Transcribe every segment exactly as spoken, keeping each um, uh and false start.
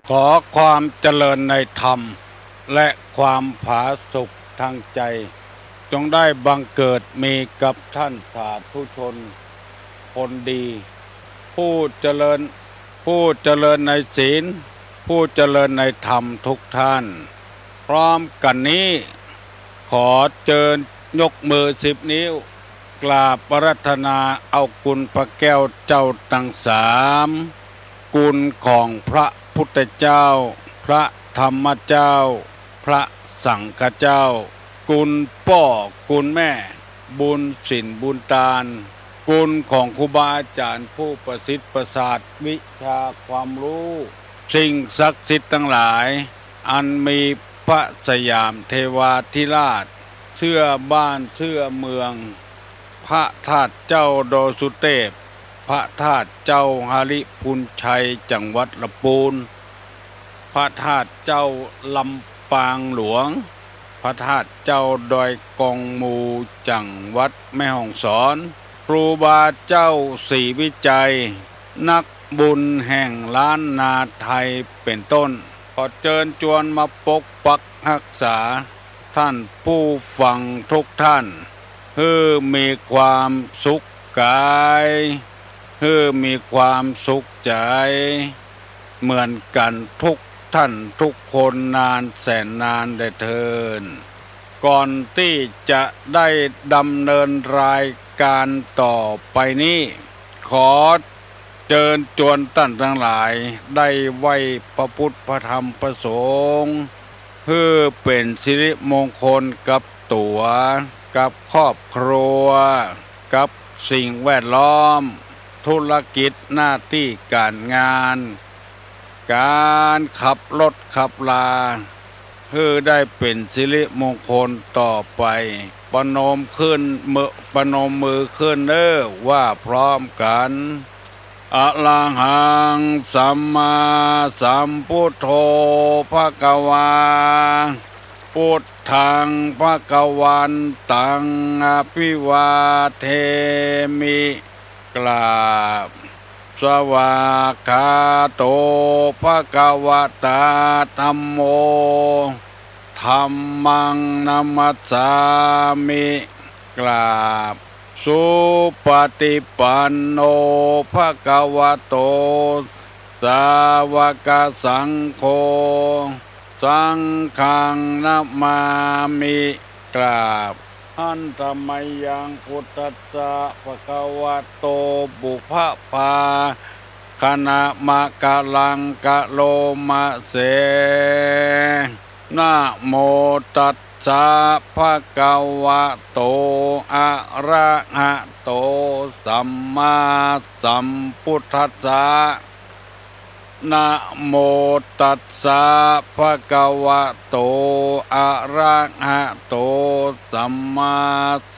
ขอความเจริญในธรรม และความผาสุกทางใจ จงได้บังเกิดมีกับท่านสาธุชนคนดี ผู้เจริญ ผู้เจริญในศีล ผู้เจริญในธรรมทุกท่าน พร้อมกั๋นนี้ ขอเจิญยกมือสิบนิ้ว กราบอาราธนาเอาคุณพระแก้วเจ้าตังสาม คุณของพระพุทธเจ้า พระธรรมเจ้า พระสังฆเจ้า คุณป้อคุณแม่ บุญศีลบุญตาน คุณของครูบาอาจ๋ารย์ผู้ประสิทธิ์ประสาทวิชาความรู้ สิ่งศักดิ์สิทธิ์ตังหลาย อันมีพระสยามเทวาธิราช เสื้อบ้านเสื้อเมือง พระธาตุเจ้าดอยสุเตพ พระธาตุเจ้าหริภุญชัยจังหวัดลำปูน พระธาตุเจ้าลำปางหลวง พระธาตุเจ้าดอยกองมูจังหวัดแม่ฮ่องสอน ครูบาเจ้าศรีวิชัย นักบุญแห่งล้านนาไทยเป๋นต้น ขอเจิญจวนมาปกปักฮักษา ท่านผู้ฟังทุกท่าน หื้อมีความสุขกาย หื้อมีความสุขใจ๋ เหมือนกั๋นทุกท่านทุกคนนานแสนนานแลเทิน ก่อนตี้จะได้ดำเนินรายการต่อไปนี้ ขอเจิญจวนต้านตังหลาย ได้ไหว้พระพุทธพระธรรมพระสงฆ์ หื้อเป๋นสิริมงคลกับตั๋ว กับครอบครัว กับสิ่งแวดล้อม ธุรกิจหน้าตี้ก๋านงาน ก๋านขับรถขับรา หื้อได้เป๋นสิริมงคลต่อไป ประนมขึ้นมือ ประนมมือขึ้นเน่อ ว่าพร้อมกั๋น อะระหังสัมมาสัมพุทโธภะคะวา พุทธังภะคะวันตังอะภิวาเทมิ กราบ สวากขาโตภะคะวะตาธัมโม ธัมมังนะมัสสามิ กราบ สุปะติปันโนภะคะวะโต สาวะกะสังโฆ สังฆังนะมามิ กราบ หันตะมะยังพุทธัสสะภะคะวะโต ปุพพะภาคะนะมะคะลังคะโลมะเส นะโมตัสสะภะคะวะโต อะระหะโต สัมมาสัมพุทธัสสะ นะโมตัสสะภะคะวะโต อะระหะโต สัมมา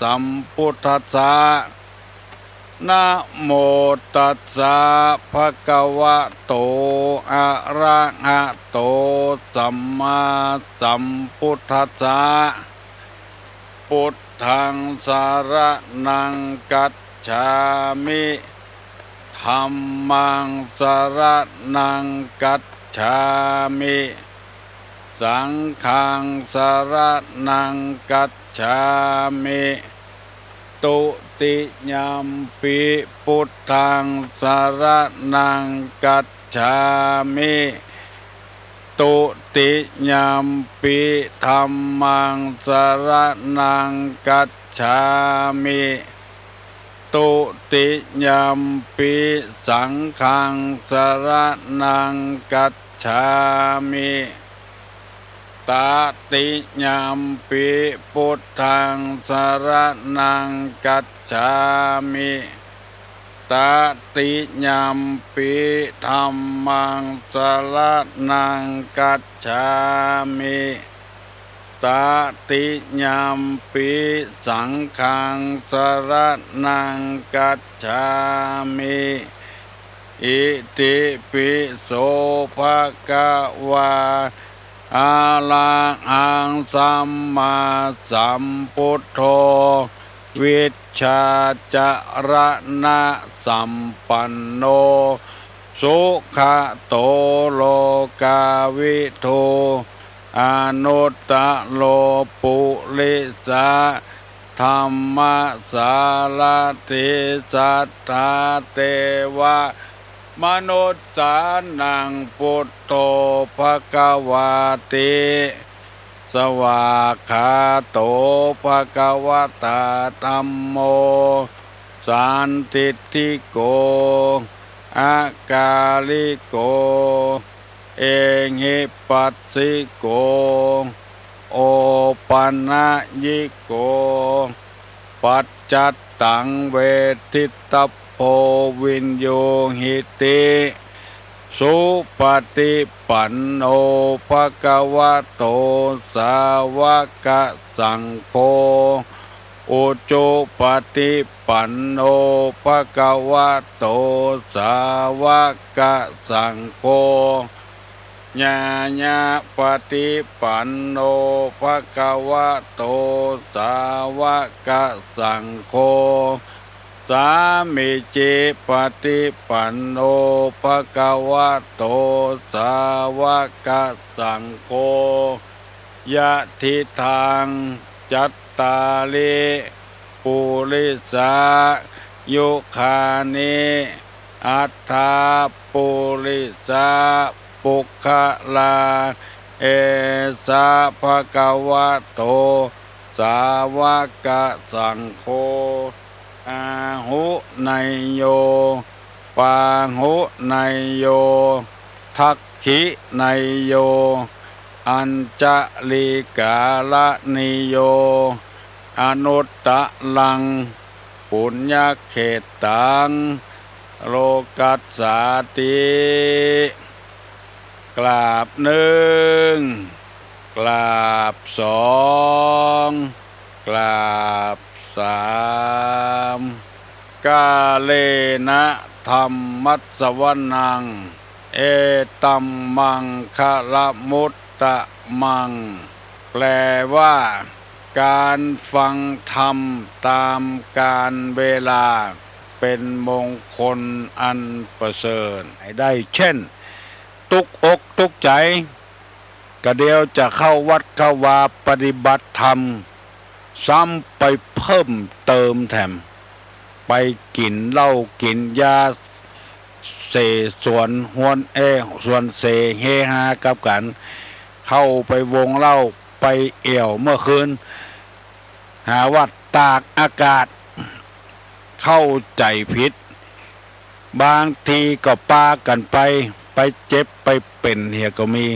สัมพุทธัสสะ นะโมตัสสะภะคะวะโต อะระหะโต สัมมาสัมพุทธัสสะ พุทธังสะระณังคัจฉามิ ธัมมังสะระณังคัจฉามิ สังฆังสะระณังคัจฉามิ ตุติยัมปิพุทธังสะระณังคัจฉามิ ตุติยัมปิธัมมังสะระณังคัจฉามิ ตุติยัมปิสังฆังสะระณังคัจฉามิ ตติยัมปิพุทธังสะระณังคัจฉามิ ตติยัมปิธัมมังสะระณังคัจฉามิ ตติยัมปิสังฆังสะระณังคัจฉามิ อิติปิโสภะคะวา อะระหังสัมมาสัมพุทโธ วิชชาจะระณะสัมปันโน สุขะโต โลกาวิทู อนุตตะโร ปุริสะธัมมะสารถี สัตถาเตวะมนุสสานัง ปุตโธ ภะคะวาติ สวากขาโต ภะคะวะตา ธัมโม สันทิฏฐิโก อากาลิโก เอหิปัสสิโก โอปะนะยิโก ปัจจัตตัง เวทิตตะโพ วิญญูหิติ สุปะฏิปันโน ภะคะวะโต สาวะกะสังโฆ อุจุปะฏิปันโน ภะคะวะโต สาวะกะสังโฆ ญาณะปะฏิปันโน ภะคะวะโต สาวะกะสังโฆ สามีจิปะฏิปันโน ภะคะวะโต สาวะกะสังโฆ ยะถิตัง จัตตาริ ปุริสายุคานิ อัฏฐา ปุริสา ปุคคลา เอสะ ภะคะวะโต สาวะกะสังโฆ อาหุเนยโย ปาหุเนยโย ทักขิเนยโย อัญชลีกาละนิโย อนุตตะรัง ปุญญเขตตัง โลกัสสาติ กราบนึ่ง กราบสอง กราบสาม กาเลนะธัมมัสสวนัง เอตัมมังคะละมุตตะมัง แปลว่า การฟังธรรมตามกาลเวลา เป็นมงคลอันประเสริฐ ได้ เช่น ตุ๊กอกตุ๊กใจ๋ กะเดียวจะเข้าวัดเข้าวาปฏิบัติธรรม ซ้ำไปเพิ่มเติมแถม ไปกิ๋นเหล้ากิ๋นยา เสสวนฮวน เอ้ สวนเสเฮฮากับกั๋น เข้าไปวงเหล้า ไปแอ่วเมื่อคืน หาว่าตากอากาศ เข้าใจ๋ผิด บางทีก็ปากั๋นไป ไปเจ็บไปเป๋นเหียก็มี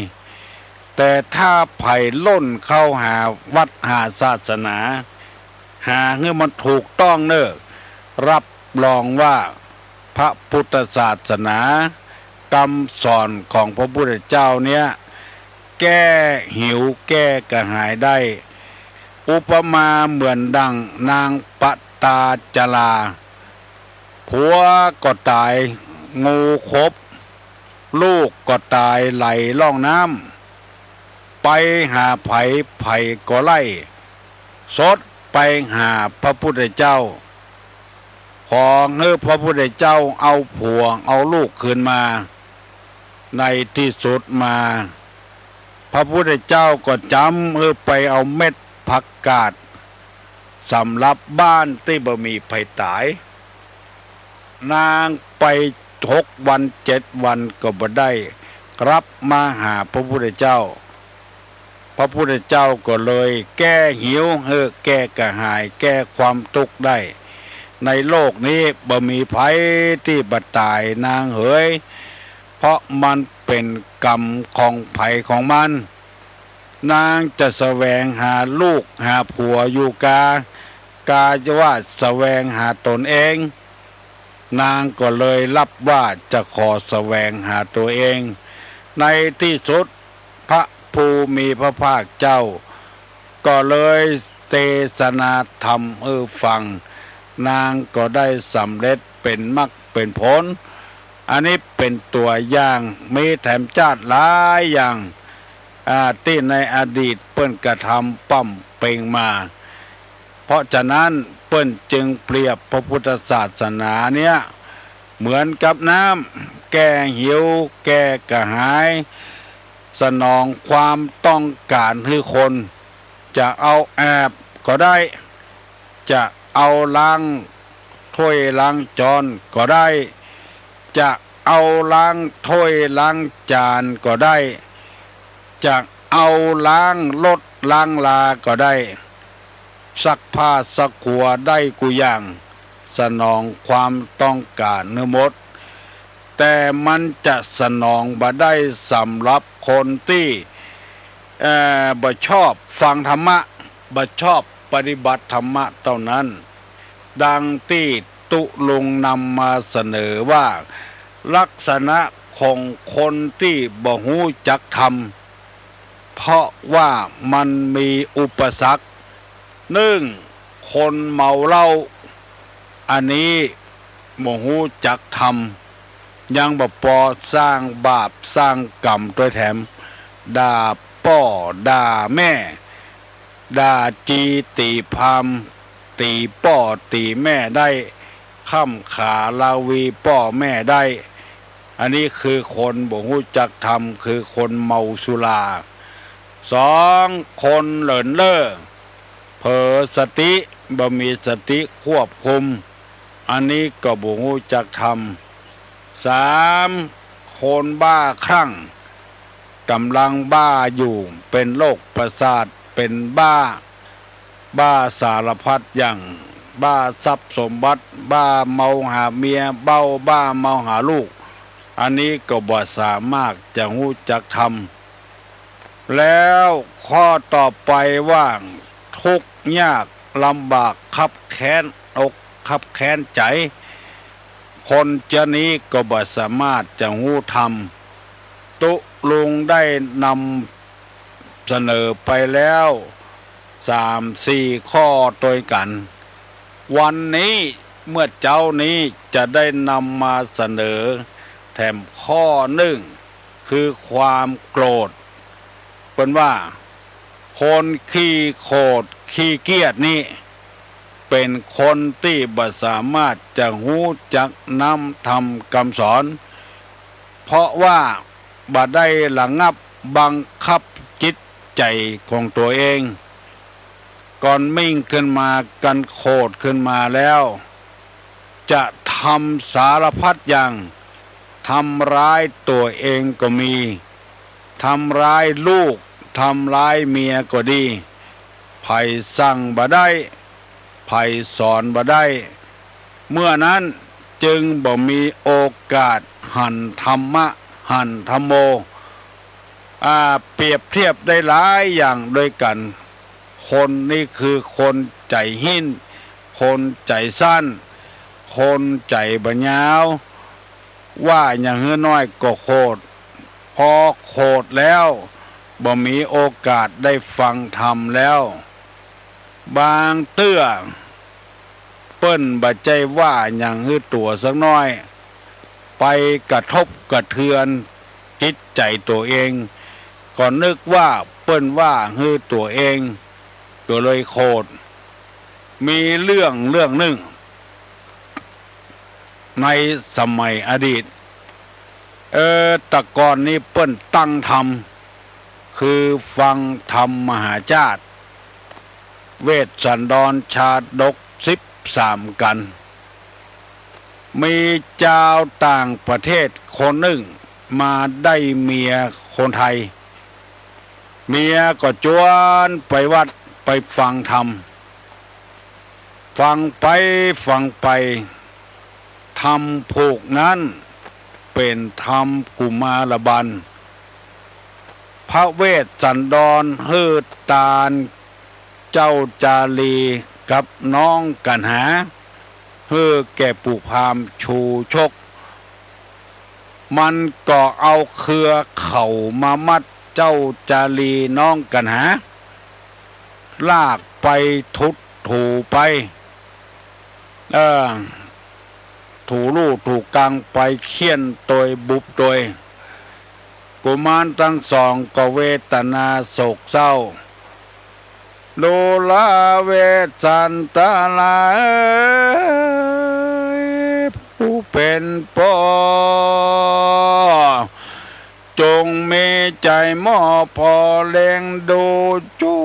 แต่ถ้าใผล่นเข้าหาวัดหาศาสนา หาหื้อมันถูกต้องเน่อ รับรองว่าพระพุทธศาสนา กำสอนของพระพุทธเจ้าเนี่ย แก้หิวแก้กระหายได้ อุปมาเหมือนดังนางปตาจารา ผัวก็ต๋าย งูขบ ลูกก็ต๋ายไหลล่องน้ำ ไปหาใผ ใผก็ไล่ สดไปหาพระพุทธเจ้า ขอหื้อพระพุทธเจ้าเอาผัวเอาลูกคืนมา ในตี้สุดมา พระพุทธเจ้าก็จ๋ำหื้อไปเอาเม็ดผักกาด สำหรับบ้านตี้บ่มีใผต๋าย นางไปหกวันเจ็ดวันก็บ่ได้กลับมาหาพระพุทธเจ้า พระพุทธเจ้าก็เลยแก้หิวหื้อแก้กระหายแก้ความทุกข์ได้ ในโลกนี้บ่มีใผตี้บ่ต๋ายนางเหย เพราะมันเป๋นกรรมของใผของมัน นางจะแสวงหาลูกหาผัวอยู่กา กาว่าแสวงหาต๋นเอง นางก็เลยรับว่าจะขอแสวงหาตั๋วเอง ในตี้สุดพระผู้มีพระภาคเจ้า ก็เลยเตสนาธรรมหื้อฟัง นางก็ได้สำเร็จเป๋นมรรคเป๋นผล อันนี้เป๋นตั๋วอย่าง มีแถมจ๊าดหลายอย่าง อ่า ตี้ในอดีตเปิ้นกระทำป้ำเป๋งมา เพราะฉะนั้นเปิ้นจึงเปรียบพระพุทธศาสนาเนี่ยเหมือนกับน้ำ แก้หิว แก้กระหาย สนองความต้องก๋านหื้อคน จะเอาแอบก็ได้ จะเอาล้างถ้วยล้างจานก็ได้ จะเอาล้างถ้วยล้างจานก็ได้ จะเอาล้างรถล้างราก็ได้ ซักผ้าซักครัวได้กู้อย่าง สนองความต้องก๋านหื้อหมด แต่มันจะสนองบ่ได้สำหรับคนตี้ เอ่อ บ่ชอบฟังธรรมะ บ่ชอบปฏิบัติธรรมะเต้านั้น ดังตี้ตุ๊ลุงนำมาเสนอว่า ลักษณะของคนตี้บ่ฮู้จักธรรม เพราะว่ามันมีอุปสรรค นึ่ง คนเมาเหล้า อันนี้บ่ฮู้จักธรรม ยังบ่ปอสร้างบาปสร้างก๋รรมตวยแถม ด่าป้อด่าแม่ ด่าจี๋ตี๋พราหมณ์ ตี๋ป้อตี๋แม่ได้ ค้ำขาราวีป้อแม่ได้ อันนี้คือคนบ่ฮู้จักธรรม คือคนเมาสุรา สอง คนเหลินเล่อ เผลอสติ บ่มีสติควบคุม อันนี้ก็บ่ฮู้จักธรรม สาม คนบ้าคลั่ง ก๋ำลังบ้าอยู่ เป๋นโรคประสาท เป๋นบ้า บ้าสารพัดอย่าง บ้าทรัพย์สมบัติ บ้าเมาหาเมีย เบ้า บ้าเมาหาลูก อันนี้ก็บ่สามารถจะฮู้จักธรรม แล้วข้อต่อไปว่า ทุกข์ยากลำบากคับแค้นอกคับแค้นใจ๋ คนเจ้านี้ก็บ่สามารถจะฮู้ธรรม ตุ๊ลุงได้นำเสนอไปแล้วสามสี่ข้อตวยกั๋น วันนี้เมื่อเจ๊านี้จะได้นำมาเสนอแถมข้อนึ่ง คือความโกรธ เปิ้นว่า คนขี้โขดขี้เกี้ยจนี้ เป๋นคนตี้บ่สามารถจะฮู้จักน้ำธรรมกำสอน เพราะว่าบ่ได้ระงับบังคับจิตใจ๋ของตั๋วเอง ก่อนมิ่งขึ้นมา กันโขดขึ้นมาแล้ว จะทำสารพัดอย่าง ทำร้ายตั๋วเองก็มี ทำร้ายลูก ทำร้ายเมียก็ดี ใผสั่งบ่ได้ ใผสอนบ่ได้ เมื่อนั้นจึงบ่มีโอกาสหันธรรมะ หันธัมโม อ่า เปรียบเทียบได้หลายอย่างด้วยกั๋น คนนี้คือคนใจ๋หิ้น คนใจ๋สั้น คนใจ๋บ่ยาว ว่าอย่างหื้อน้อยก็โขด พอโขดแล้ว บ่มีโอกาสได้ฟังธรรมแล้ว บางเตื้อ เปิ้นบ่ใจ้ว่าหยังหื้อตั๋วสักน้อย ไปกระทบกระเทือนจิตใจ๋ตั๋วเอง ก็นึกว่าเปิ้นว่าหื้อตั๋วเอง ก็เลยโขด มีเรื่องเรื่องนึ่ง ในสมัยอดีต เออ แต่ก่อนนี้เปิ้นตั้งธรรม คือฟังธรรมมหาชาติ เวสสันดรชาดกสิบสามกัณฑ์ มีจาวต่างประเทศคนนึ่งมาได้เมียคนไทย เมียก็จวนไปวัดไปฟังธรรม ฟังไปฟังไป ธรรมผูกนั้นเป๋นธรรมกุมารบัณฑ์ พระเวสสันดรหื้อตานเจ้าจารีกับน้องกัณหา หื้อแก่ปู่พราหมณ์ชูชก มันก็เอาเครือเข่ามามัดเจ้าจารีน้องกัณหา ลากไปถูถูไป เออ ถูลู่ถูกังไปเฆี่ยนตวยบุบตวย กุมารตังสองก็เวทนาโศกเศร้า ดูราเวสสันดราเอย ผู้เป๋นป้อ จงมีใจ๋หม้อผ่อแลงดู จู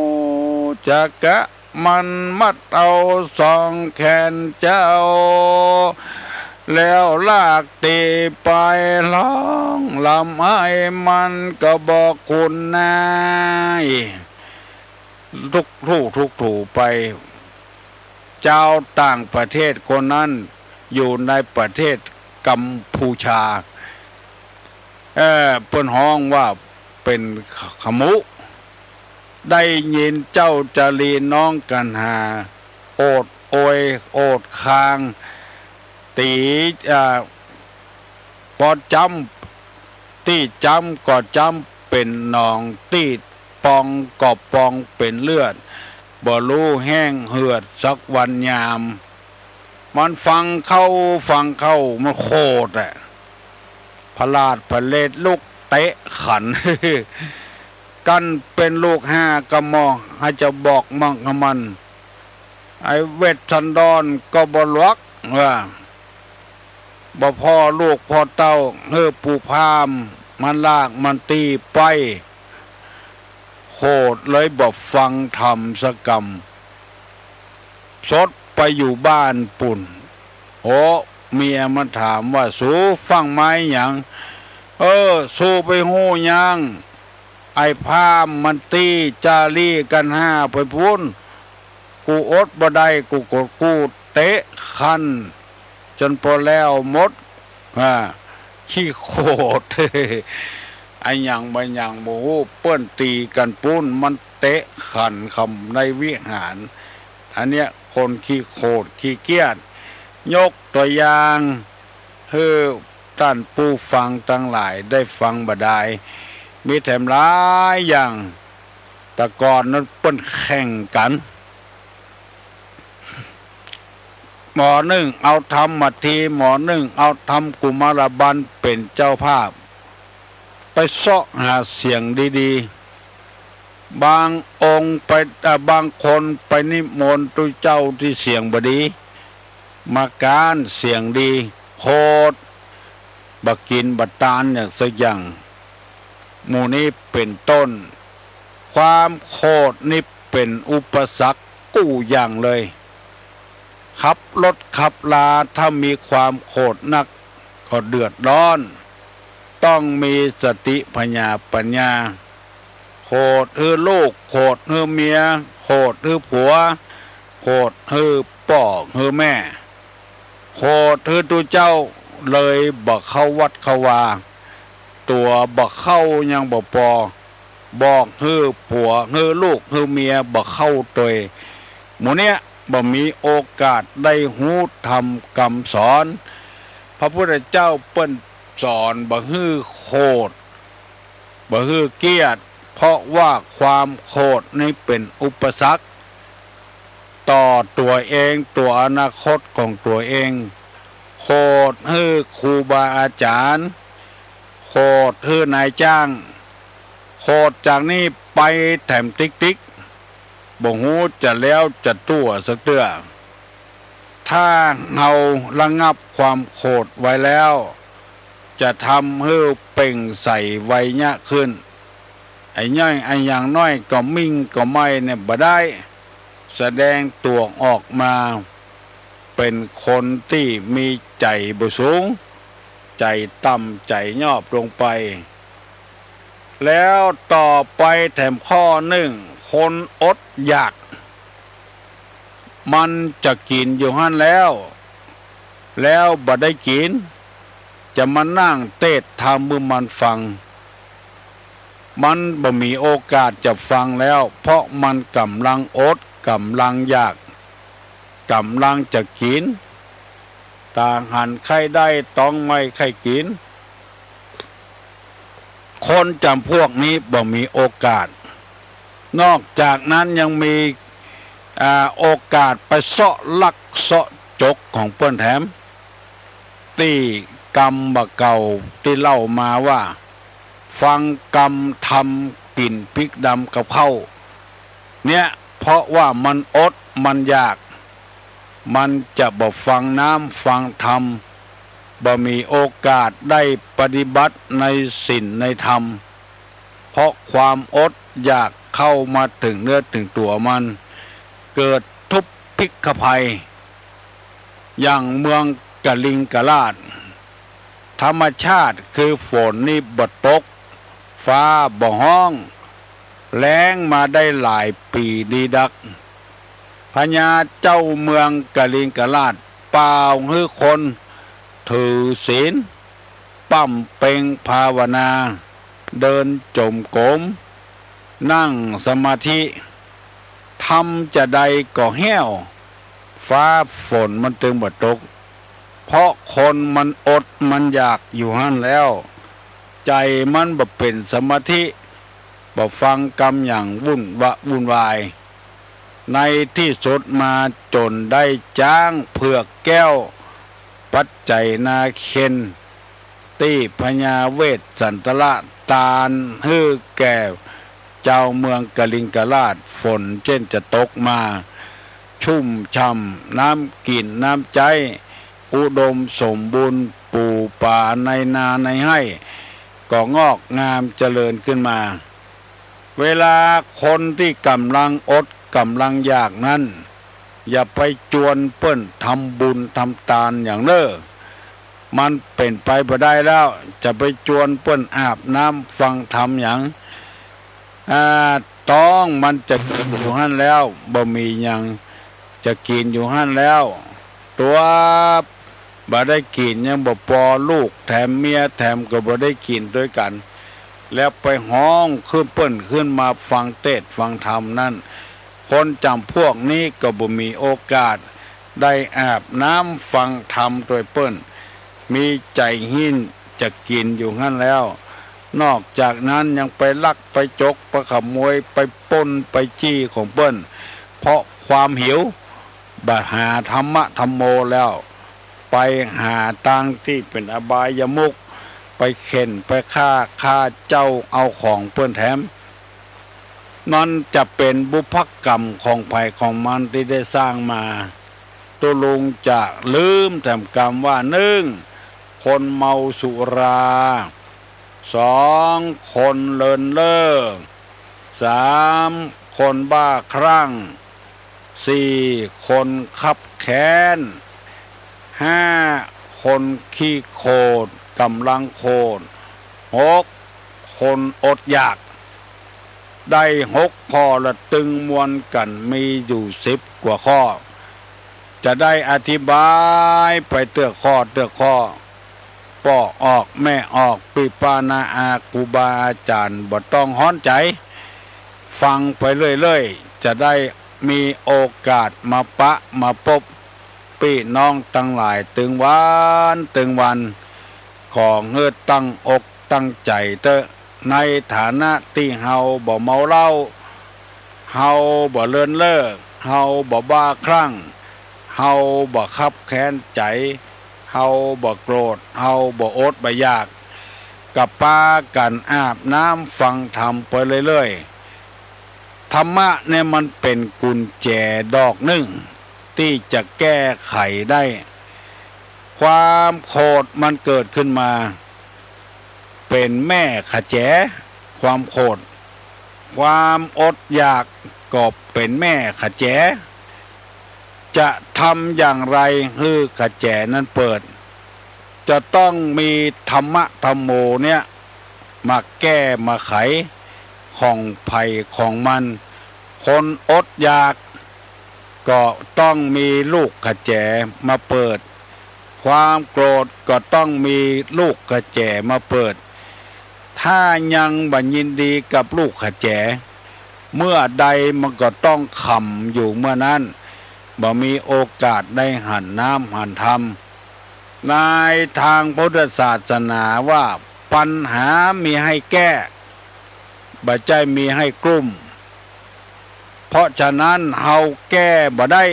จักกะมันมัดเอาสองแขนเจ้า แล้วลากตี๋ไปฮ้องร่ำไห้ มันก็บอกคุณนาย ทุกทู่ทุกทู่ไป จาวต่างประเทศคนนั้นอยู่ในประเทศกัมพูชา เอ่อ เปิ้นฮ้องว่าเป๋นขมุ ได้ยินเจ้าจารีน้องกัณหา โอดโอย โอดคาง ตี๋ อ่า ปอจ๊ำ ตี้จ๊ำก็จ๊ำเป๋นหนอง ตี้ปองก็ปองเป๋นเลือด บ่ฮู้แห้งเหือดสักวันยาม มันฟังเข้า ฟังเข้า มันโขดอะ ผลาดผลเลดลุกเตะขัน กั้นเป๋นลูกห้ากะหม่อ ใผจะบอกมั่งกะมัน ไอ้เวสสันดรก็บ่หลวกว่า บ่พ่อลูกพ่อเต้า หื้อปู่พราหมณ์มันลากมันตี้ไป โขดเลยบ่ฟังธรรมสักกำ สดไปอยู่บ้านปู้น โอ้ เมียมันถามว่า สูฟั่งมาหยัง เออ สูไปฮู้หยัง ไอ้พราหมณ์มันตี้จารีกัณหาไปปู้น กูอดบ่ได้ กูก็กู้เตะขัน จ๋นปอแล้วหมด อ่า ขี้โขด อะหยังบ่หยังบ่ฮู้ เปิ้นตี๋กั๋นปู้น มันเตะขันกำในวิหาร อันเนี้ยคนขี้โขดขี้เกียจ ยกตั๋วอย่างหื้อต้านผู้ฟังตังหลายได้ฟังบ่ดาย มีแถมหลายอย่าง แต่ก่อนนั้นเปิ้นแข่งกั๋น หมอนึ่งเอาธรรมมาที หมอนึ่งเอาธรรมกุมารบัลเป๋นเจ้าภาพ ไปเซาะหาเสียงดีๆ บางองค์ไป เอ่อ บางคนไปนิมนต์ตุ๊เจ้าตี้เสียงบ่ดี มาก๊านเสียงดี โขด บ่กิ๋นบ่ตานอย่างสักอย่าง หมู่นี้เป๋นต้น ความโขดนี่เป๋นอุปสรรคกู้อย่างเลย ขับรถขับลาถ้ามีความโขดนักก็เดือดร้อน ต้องมีสติผญาปัญญา โขดหื้อลูก โขดหื้อเมีย โขดหื้อผัว โขดหื้อป้อหื้อแม่ โขดหื้อตุ๊เจ้า เลยบ่เข้าวัดเข้าวา ตั๋วบ่เข้ายังบ่ปอ บอกหื้อผัวหื้อลูกหื้อเมียบ่เข้าตวย หมู่เนี้ยบ่มีโอกาสได้ฮู้ธรรมกำสอน พระพุทธเจ้าเปิ้นสอนบ่หื้อโขด บ่หื้อเกียจ เพราะว่าความโขดนี่เป๋นอุปสรรค ต่อตั๋วเอง ตั๋วอนาคตของตั๋วเอง โขดหื้อครูบาอาจ๋ารย์ โขดหื้อนายจ้าง โขดจากนี้ไปแถมติ๊กๆ บ่ฮู้จะแล้วจะตั๋วสักเตื้อ ถ้าเฮาระงับความโขดไว้แล้ว จะทำหื้อเปล่งใสไวยะขึ้น ไอ้น้อยไอ้อย่างน้อยก็มิ่งก็ไม่เนี่ยบ่ได้ แสดงตั๋วออกมาเป๋นคนตี้มีใจ๋บ่สูง ใจ๋ต่ำใจ๋ยอบลงไป แล้วต่อไปแถมข้อนึ่ง คนอดอยาก มันจะกิ๋นอยู่หั้นแล้ว แล้วบ่ได้กิ๋น จะมานั่งเตศน์ธรรมหื้อมันฟัง มันบ่มีโอกาสจะฟังแล้ว เพราะมันก่ำลังอด ก่ำลังอยาก ก่ำลังจะกิ๋น ต๋าหันใค่ได้ ต๊องไม่ใค่กิ๋น คนจ๋ำพวกนี้บ่มีโอกาส นอกจากนั้นยังมี อ่า โอกาสไปเซาะลักเซาะจกของเปิ้นแถม ตี้กำบ่าเก่าตี้เล่ามาว่า ฟังกำธรรมกิ๋นพริกดำกับข้าว เนี่ย เพราะว่ามันอดมันอยาก มันจะบ่ฟังน้ำฟังธรรม บ่มีโอกาสได้ปฏิบัติในศีลในธรรม เพราะความอดอยากเข้ามาเถิงเนื้อเถิงตั๋วมัน เกิดทุพพิฆภัย อย่างเมืองกลิงกราช ธรรมชาติคือฝนนี่บ่ตก ฟ้าบ่ฮ้อง แล้งมาได้หลายปี๋ดีดัก พญาเจ้าเมืองกลิงกราช ป่าวหื้อคนถือศีล บำเพ็งภาวนา เดินจงกรม นั่งสมาธิ ทำจาใดก็แห้ว ฟ้าฝนมันตึงบ่ตก เพราะคนมันอดมันอยากอยู่หั้นแล้ว ใจ๋มันบ่เป๋นสมาธิ บ่ฟังกำหยัง วุ่นวะวุ่นวาย ในตี้สุดมาจ๋นได้จ๊างเผือกแก้ว ปัจไจนาเคน ตี้พญาเวสสันตระตานหื้อแก่เจ้าเมืองกลิงกราช ฝนเจ้นจะตกมา ชุ่มฉ่ำ น้ำกิ๋นน้ำใจ๊ อุดมสมบูรณ์ ปู๋ป๋าในนาในไฮ่ ก็งอกงามเจริญขึ้นมา เวลาคนตี้ก่ำลังอดก่ำลังอยากนั้น อย่าไปจวนเปิ้นทำบุญทำตานอย่างเน่อ มันเป๋นไปบ่ได้แล้ว จะไปจวนเปิ้นอาบน้ำฟังธรรมหยัง อ่า ต๊องมันจะอยู่หั้นแล้ว บ่มีหยังจะกิ๋นอยู่หั้นแล้ว ตั๋วบ่ได้กิ๋นยังบ่ปอ ลูกแถมเมียแถมก็บ่ได้กิ๋นตวยกั๋น แล้วไปฮ้องขึ้นเปิ้นขึ้นมาฟังเตสน์ฟังธรรมนั้น คนจ๋ำพวกนี้ก็บ่มีโอกาสได้อาบน้ำฟังธรรมตวยเปิ้น มีใจ๋หิ้นจะกิ๋นอยู่หั้นแล้ว นอกจากนั้นยังไปลักไปจกไปขโมยไปปล้นไปจี้ของเปิ้น เพราะความหิว บ่หาธรรมะธัมโมแล้ว ไปหาตางตี้เป๋นอบายมุข ไปเข่นไปฆ่า ฆ่าเจ้าเอาของเปิ้นแถม มันจะเป๋นบุพกรรมของใผของมันตี้ได้สร้างมา ตุ๊ลุงจะลืมแถมกำว่า นึ่ง คนเมาสุรา สอง คนเลินเล่อ สาม คนบ้าคลั่ง สี่ คนคับแค้น ห้า คนขี้โขด ก่ำลังโขด หก คนอดอยาก ได้หกข้อละตึงมวลกั๋นมีอยู่สิบกว่าข้อ จะได้อธิบายไปเตื้อข้อเตื้อข้อ ป้อออกแม่ออก ปี้ป้าน้าอา ครูบาอาจ๋ารย์ บ่ต้องฮ้อนใจ๋ ฟังไปเรื่อยๆ จะได้มีโอกาสมาปะมาปบปี้น้องตังหลายตึงวันตึงวัน ขอหื้อตั้งอกตั้งใจ๋เต๊อะ ในฐานะตี้เฮาบ่เมาเหล้า เฮาบ่เลินเล่อ เฮาบ่บ้าคลั่ง เฮาบ่คับแค้นใจ๋ เฮาบ่โกรธ เฮาบ่อดบ่อยาก ก็ปากั๋นอาบน้ำฟังธรรมไปเรื่อยๆ ธรรมะเนี่ยมันเป๋นกุญแจดอกนึ่ง ตี้จะแก้ไขได้ ความโขดมันเกิดขึ้นมา เป๋นแม่ขะแจ ความโขด ความอดอยากก็เป๋นแม่ขะแจ จะทำอย่างไรหื้อขะแจนั้นเปิด จะต้องมีธรรมะธัมโมเนี่ย มาแก้มาไขของใผของมัน คนอดอยาก ก็ต้องมีลูกขะแจมาเปิด ความโกรธก็ต้องมีลูกขะแจมาเปิด ถ้ายังบ่ยินดีกับลูกขะแจ เมื่อใดมันก็ต้องขำอยู่เมื่อนั้น บ่มีโอกาสได้หันน้ำหันธรรม ในทางพุทธศาสนาว่า ปัญหามีให้แก้ บ่ใจ้มีให้กลุ้ม เพราะฉะนั้นเฮาแก้บ่ได้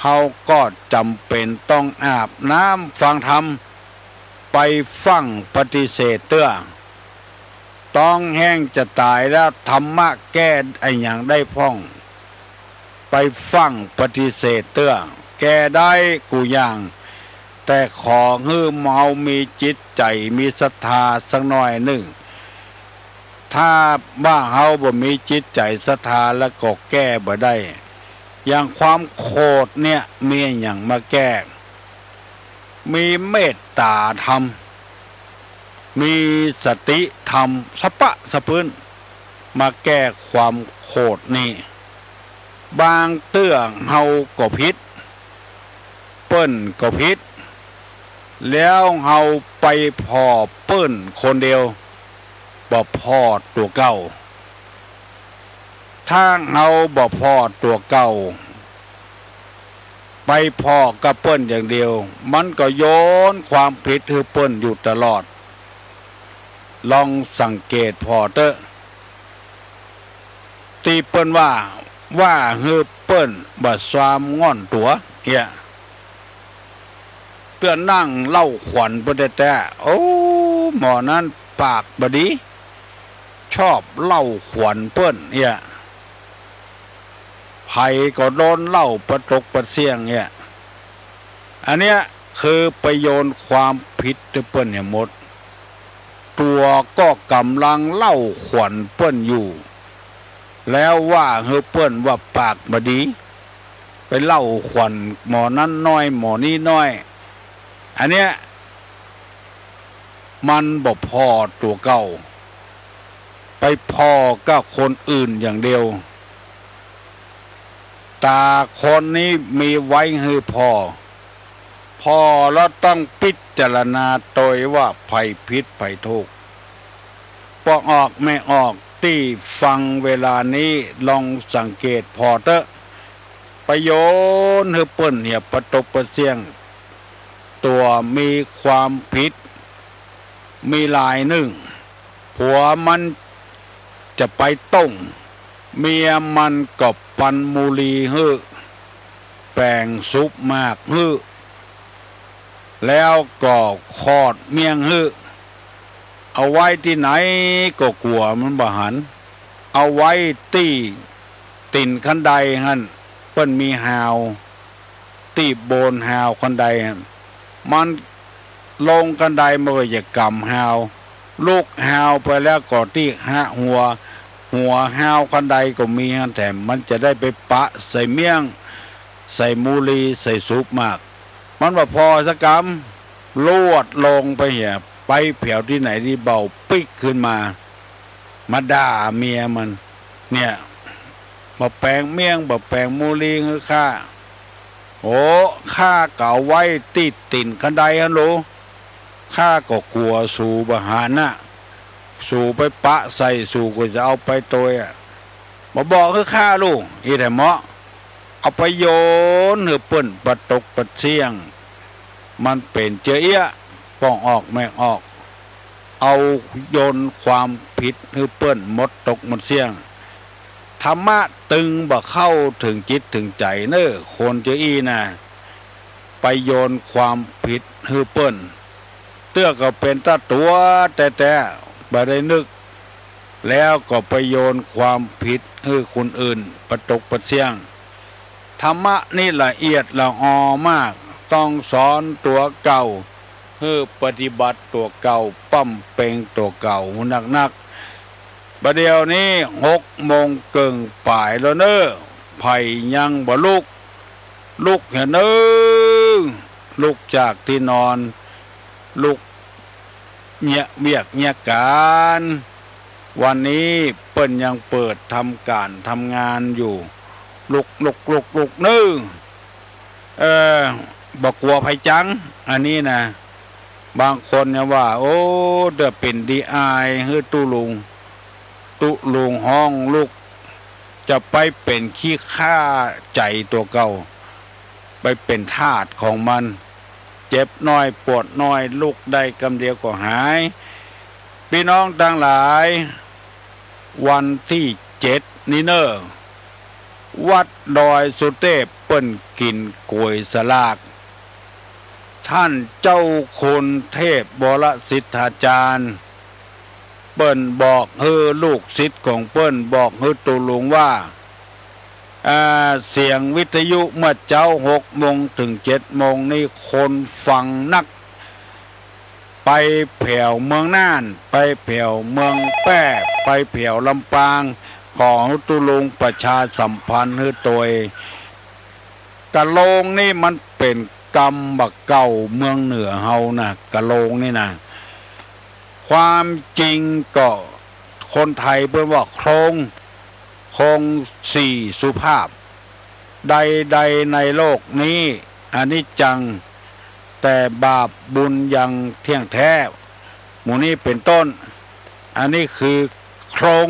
เฮาก็จ๋ำเป๋นต้องอาบน้ำฟังธรรม ไปฟั่งปฏิเสธเตื้อ ต๊องแห้งจะต๋ายแล้ว ธรรมะแก้อะหยังได้พ่อง ไปฟั่งปฏิเสธเตื้อ แก้ได้กู้อย่าง แต่ขอหื้อเฮามีจิตใจ๋มีศรัทธาสักหน้อยนึ่ง ถ้าว่าเฮาบ่มีจิตใจ๋ศรัทธาแล้วก็แก้บ่ได้ อย่างความโขดเนี่ยมีอะหยังมาแก้ มีเมตต๋าธรรม มีสติธรรมสะปะสะปื้น มาแก้ความโขดนี่ บางเตื้อเฮาก็ผิด เปิ้นก็ผิด แล้วเฮาไปผ่อเปิ้นคนเดียว บ่ผ่อตั๋วเก่า ถ้าเฮาบ่ผ่อตั๋วเก่า ไปผ่อกับเปิ้นอย่างเดียว มันก็โยนความผิดหื้อเปิ้นอยู่ตลอด ลองสังเกตผ่อเต๊อะ ตี้เปิ้นว่า ว่าหื้อเปิ้นบ่ซามง่อนตั๋วเหีย เตื้อนั่งเล่าขวัญเปิ้นแต๊ๆ โอ้ หมอนั้นปากบ่ดี ชอบเล่าขวัญเปิ้นเหีย ใผก็โดนเล่าปะตกปะเสี้ยงเหีย อันเนี้ยคือไปโยนความผิดหื้อเปิ้นเหียหมด ตั๋วก็ก่ำลังเล่าขวัญเปิ้นอยู่ แล้วว่าหื้อเปิ้นว่าปากบ่ดี ไปเล่าขวัญหมอนั้นน้อยหมอนี้น้อย อันเนี้ย มันบ่ผ่อตั๋วเก่า ไปผ่อกับคนอื่นอย่างเดียว ต๋าคนนี้มีไว้หื้อผ่อ ผ่อแล้วต้องพิจารณาโตยว่าใผผิดใผถูก ปอกออกแม่ออกตี้ฟังเวลานี้ลองสังเกตผ่อเต๊อะ ไปโยนหื้อเปิ้นเหียปะตกปะเสี้ยง ตั๋วมีความผิด มีลายนึ่ง ผัวมันจะไปต้ง เมียมันก็ปันมูลีหื้อ แป๋งสุบหมากหื้อ แล้วก็ขอดเมี่ยงหื้อ เอาไว้ตี้ไหนก็กั๋วมันบ่หัน เอาไว้ตี้ตี๋นคันไดหั้น เปิ้นมีฮาว ตี้โบนฮาวคันไดหั้น มันลงคันไดมันก็จะก๋ำฮาว ลุกฮาวไปแล้วก็ตี้ฮะหัว หัวฮาวคันไดก็มีหั้นแถม มันจะได้ไปปะใส่เมี่ยง ใส่มูลี ใส่สุบหมาก มันบ่ผ่อสักกำ ลวดลงไปเหีย ไปแผวตี้ไหนตี้เบาปิ๊กขึ้นมา มาด่าเมียมัน เนี่ย บ่แป๋งเมี่ยง บ่แป๋งมูลีหื้อข้า โอ้ ข้าก็เอาไว้ตี้ตี๋นคันไดหั้นลู ข้าก็กั๋วสูบ่หันน่ะ สูไปปะใส่ สูก็จะเอาไปโตยอะ บ่บอกหื้อข้าลู อี้แหละเหมาะ เอาไปโยนหื้อเปิ้นปะตกปะเสี้ยง มันเป๋นเจื้อเอี้ยะ ปอกออกแม่ออก เอาโยนความผิดหื้อเปิ้นหมดตกหมดเสี้ยง ธรรมะตึงบ่เข้าเถิงจิตเถิงใจ๋เน่อ คนเจื้ออี้นะ ไปโยนความผิดหื้อเปิ้น เตื้อก็เป๋นตาตั๋วแต๊ๆ บ่ได้นึก แล้วก็ไปโยนความผิดหื้อคนอื่นปะตกปะเสี้ยง ธรรมะนี่ละเอียดละออมาก ต้องสอนตั๋วเก่า หื้อปฏิบัติตั๋วเก่า ปำเป็งตั๋วเก่านักๆ บ่าเดี่ยวนี้หกโมงเกิ่งป๋ายแล้วเน่อ ใผยังบ่ลุก ลุกเหียเน่อ ลุกจากตี้นอน ลุกเยียะเวียกเยียะก๋าน วันนี้เปิ้นยังเปิดทำก๋านทำงานอยู่ ลุก ลุก ลุก ลุกเน่อ เออ บ่กั๋วใผจัง อันนี้นะ บางคนเนี่ยว่า โอ้ เดี๋ยวเป๋นดีอายหื้อตุ๊ลุง ตุ๊ลุงฮ้องลุก จะไปเป๋นขี้ข้าใจ๋ตั๋วเก่า ไปเป๋นทาสของมัน เจ็บน้อยปวดน้อย ลุกได้กำเดียวก็หาย ปี้น้องตังหลาย วันตี้เจ็ดนี้เน่อ วัดดอยสุเตพเปิ้นกิ๋นก๋วยสลาก ท่านเจ้าคุณเทพวรสิทธาจารย์ เปิ้นบอกหื้อลูกศิษย์ของเปิ้น บอกหื้อตุ๊ลุงว่า อ่า เสียงวิทยุเมื่อเจ๊าหกโมงเถิงเจ็ดโมงนี่คนฟังนัก ไปแผวเมืองน่าน ไปแผวเมืองแป้ ไปแผวลำปาง ขอตุ๊ลุงประชาสัมพันธ์หื้อตวย กะโลงนี่มันเป๋นกำบ่าเก่าเมืองเหนือเฮานะ กะโลงนี่นะ ความจริงก็คนไทยเปิ้นว่าโคลง โคลงสี่สุภาพ ใดๆ ในโลกนี้ อนิจจัง แต่บาปบุญยังเที่ยงแท้ หมู่นี้เป๋นต้น อันนี้คือโคลง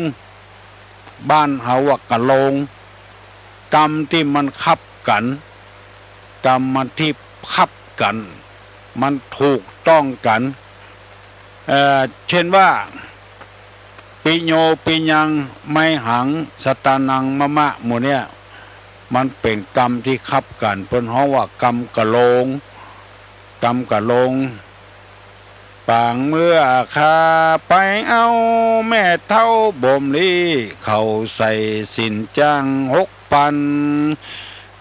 บ้านเฮาว่ากะโลง กำตี้มันคับกั๋น กำมันตี้คับกั๋น มันถูกต้องกั๋น เอ่อ เช่นว่า ปิโญ ปิยัง ไมหัง สตานัง มะมะ หมู่เนี้ย มันเป๋นกำตี้คับกั๋น เปิ้นฮ้องว่ากำกะโลง กำกะโลง ปางเมื่อข้าไปเอาแม่เฒ่าบ่มลี เขาใส่สินจ้างหกปัน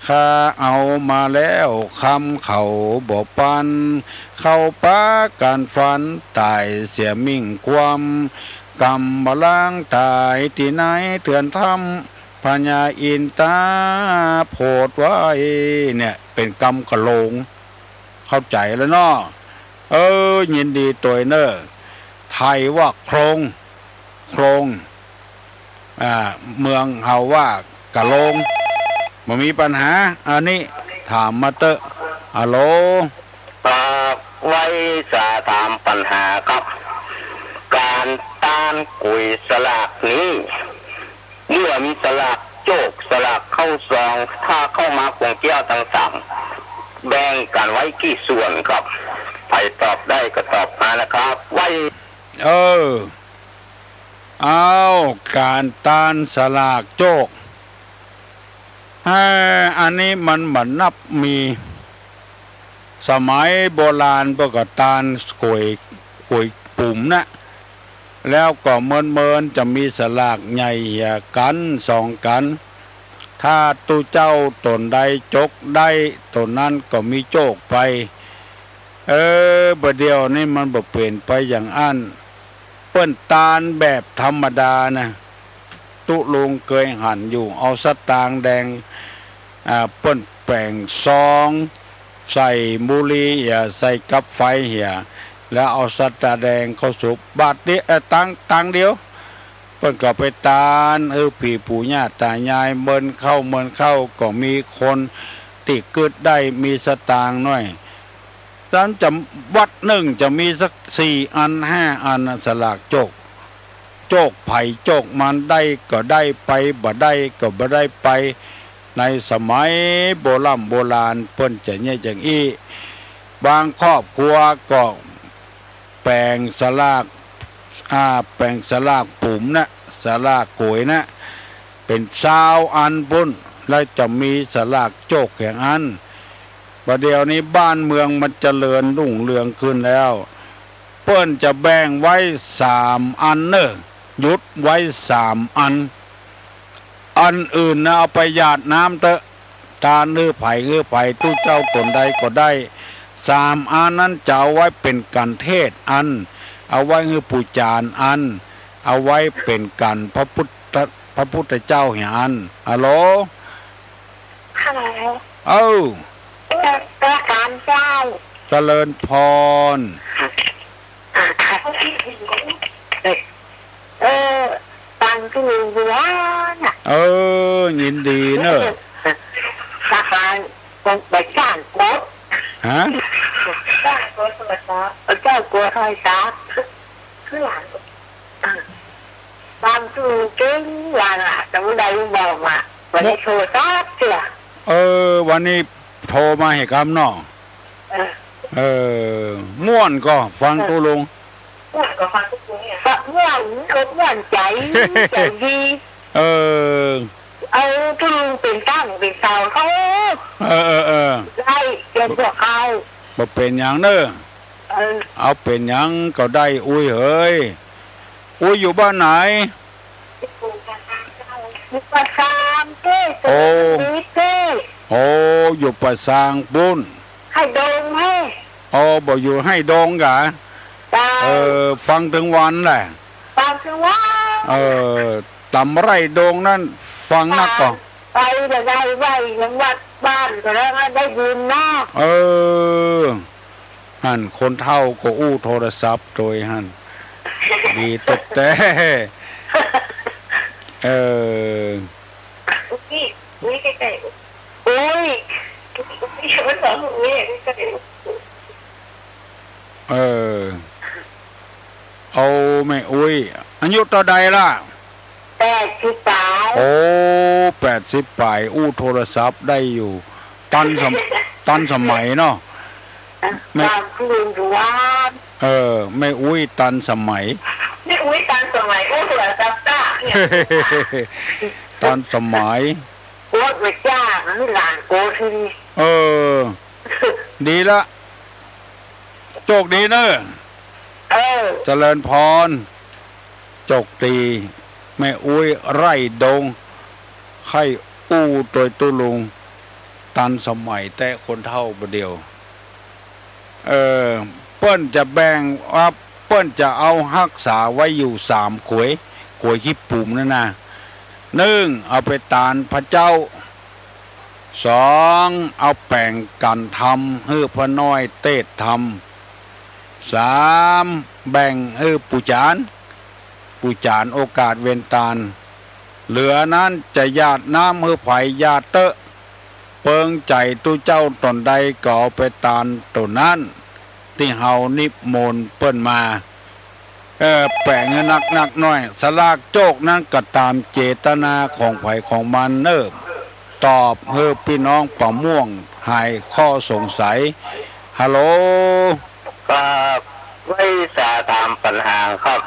ข้าเอามาแล้วคำเขาบ่ปัน เขาปากั๋นฟันต๋ายเสียมิ่งความ กำบ่าล้างต๋ายตี้ไหนเถื่อนถ้ำ พญาอินต๋าโผดไว้ เนี่ย เป๋นกำกะโลง เข้าใจ๋แล้วเนาะ เออ ยินดีตวยเน่อ ไทยว่าโคลง โคลง อ่า เมืองเฮาว่ากะโลง บ่มีปัญหา อันนี้ถามมาเต๊อะ ฮัลโหล อ่า ไหว้จะถามปัญหาครับ ก๋านตานก๋วยสลากนี้ เมื่อมีสลากโจก สลากเข้าซอง ถ้าเข้ามาขวงแก้วตังสาม แบ่งกั๋นไว้กี่ส่วนครับ ใผตอบได้ก็ตอบมานะครับ ไหว้ เออ เอา ก๋านตานสลากโจก เอ้อ อันนี้มันบ่นับมี สมัยโบราณเปิ้นก็ตานก๋วย ก๋วยปุ๋มนะ แล้วก็เมินๆ จะมีสลากใหญ่เหียกั๋นสองกั๋น ถ้าตุ๊เจ้าต๋นใดจกได้ ต๋นนั้นก็มีโจกไป เออ บ่าเดี่ยวนี้มันบ่เป๋นไปอย่างอั้น เปิ้นตานแบบธรรมดานะ ตุ๊ลุงเกยหันอยู่ เอาสตางค์แดง อ่า เปิ้นแป๋งซอง ใส่บุหรี่เหีย ใส่กับไฟเหีย แล้วเอาสตางค์แดงเข้าสุบ บาทเดียว เอ่อ ตังค์ ตังค์เดียว เปิ้นก็ไปตานหื้อผีปู่ย่าต๋ายาย เมินเข้า เมินเข้า ก็มีคนตี้กึ๊ดได้ มีสตางค์หน้อย ตานจะ วัดนึ่งจะมีสักสี่อันห้าอันน่ะ สลากโจก โจกใผโจกมัน ได้ก็ได้ไป บ่ได้ก็บ่ได้ไป ในสมัยโบร่ำโบราณเปิ้นจะเยียะอย่างอี้ บางครอบครัวก็แป๋งสลาก อ่า แป๋งสลากปุ๋มนะ สลากก๋วยนะ เป๋นซาวอันปุ้น แล้วจะมีสลากโจกแห่งอั้น บ่าเดี่ยวนี้บ้านเมืองมันเจริญรุ่งเรืองขึ้นแล้ว เปิ้นจะแบ่งไว้สามอันเน่อ หยุดไว้สามอัน อันอื่นนะเอาไปหยาดน้ำเต๊อะ ตานหื้อใผหื้อใผ ตุ๊เจ้าต๋นใดก็ได้ สามอันนั้นจะเอาไว้เป๋นกั๋นเทศน์อัน เอาไว้หื้อปู่จารย์อัน เอาไว้เป๋นกั๋นพระพุทธ พระพุทธเจ้าเหียอัน ฮัลโหล ฮัลโหล เอ้า เจ้า เจ้า เจริญพร เออ ฟังตุ๊ลุงอยู่นะ เออ ยินดีเน่อ ตาฟาน บ่จ้างกู ฮะ จ้างกูโทรศัพท์ จ้างกูโทรศัพท์ คือหลัง ฟังตุ๊ลุงเก่งว่าน่ะ แต่บ่ได้บอกว่า บ่ได้โทรศัพท์เตื้อ เออ วันนี้โทรมาหื้อกำเนาะ เออ เออ ม่วนก่อฟังตุ๊ลุง ม่วนก่อฟังตุ๊ลุงเนี่ย ม่วน ม่วนใจ๋ ใจ๋ดี เออ เอาตุ๊ลุงเป๋นตั้งเป๋นเสาเขา เออ เออ เออ ได้เป๋นพวกเขา บ่เป๋นหยังเน่อ เออ เอาเป๋นหยังก็ได้ อุ๊ยเหย อุ๊ยอยู่บ้านไหน อยู่บ้านสาม โอ้ โอ้ อยู่ป่าซางปู๊น ไฮ่ดง เฮ้ย โอ้ บ่อยู่ไฮ่ดงกา เจ้า เออ ฟังตึงวันแหละ ฟังตึงวัน เออ ต๋ามไฮ่ดงนั้น ฟังนักก่อ ไปก็ได้ ไหว้ยังวัดบ้านก็ได้ ได้ยินเนาะ เออ หั้นคนเฒ่าก็อู้โทรศัพท์โตยหั้น ดีแต๊ๆ เออ อุ๊ย อุ๊ย ใกล้ๆ อุ๊ย อุ๊ย มันบอกอุ๊ย ใกล้ๆ เออ เอาแม่อุ๊ย อายุเต้าใดล่ะ แปดสิบป๋าย โอ้ แปดสิบป๋าย อู้โทรศัพท์ได้อยู่ ตันสม- ตันสมัยเนาะ แม่ ต๋ามคืนอยู่วัด เออ แม่อุ๊ยตันสมัย แม่อุ๊ยตันสมัย อู้โทรศัพท์ได้ ตันสมัย โอ๊ย ไปจ้างหลานโกที เออ ดีละ โจคดีเน่อ เออ เจริญพร โจคดี แม่อุ๊ยไฮ่ดง ใค่อู้โตยตุ๊ลุง ตันสมัยแต๊คนเฒ่าบ่าเดี่ยว เออ เปิ้นจะแบ่งว่า เปิ้นจะเอาฮักษาไว้อยู่สามขวย ขวยขี้ปุ๋มนั่นนะ นึ่ง เอาไปตานพระเจ้า สอง เอาแป๋งกั๋นธรรม หื้อพระน้อยเตสน์ธรรม สาม แบ่งหื้อปู่จารย์ ปู่จารย์โอกาสเวนตาน เหลือนั้นจะหยาดน้ำหื้อใผหยาดเต๊อะ เปิงใจ๋ตุ๊เจ้าต๋นใดก็เอาไปตานต๋นนั้น ตี้เฮานิมนต์เปิ้นมา เออ แป๋งหื้อนักๆ หน้อย สลากโจคนั้นก็ต๋ามเจตนาของใผของมันเน่อ ตอบหื้อปี้น้องป่าม่วงหายข้อสงสัย ฮัลโหล ครับ ไหว้สาถามปัญหาครับ